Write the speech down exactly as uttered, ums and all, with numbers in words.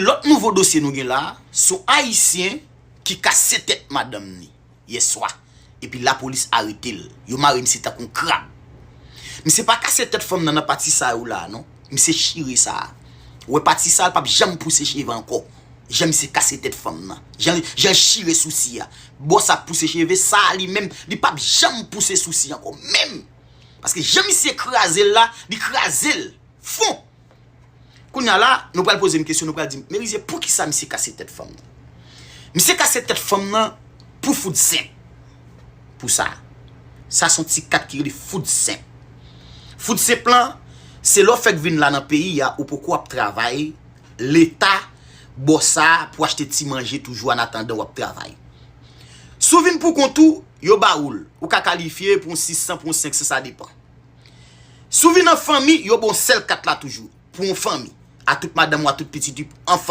Lòt nouvo dosye nou gen la, se yon Ayisyen ki kase tèt madanm ni yèswa. Epi lapolis arete l. Yo mare misye tankou yon krab. Misye pa kase tèt fanm nan nan pati sa yo la, non. Misye chire sa. Ou wè pati sa, l p ap janm pouse cheve ankò. Jan misye kase tèt fanm nan. Jan, jan l chire sousi a. Bò sa ap pouse cheve, sa li menm, li p ap janm pouse sousi ankò. Menm. Paske jan misye kraze l la, li kraze l fon. Kounye a la, nou pral poze m kesyon, nou pral di m, Merizier, poukisa misye kase tèt fanm nan? Misye kase tèt fanm nan pou food stamp. Pou sa. Sa se yon ti kat ki rele food stamp. Food stamp lan, se lè w fèk vin la nan peyi a, ou poko ap travay, Leta ba w sa pou achte ti manje toujou an atandan w ap travay. Si w vin pou kont ou, yo ba ou l. Ou ka kalifye pou yon sis san, pou yon senk san, sa depann. Si w vin an fanmi, yo ba w sèl kat la toujou. Pou yon fanmi. A tout madanm ou a tout pitit ou an fanmi.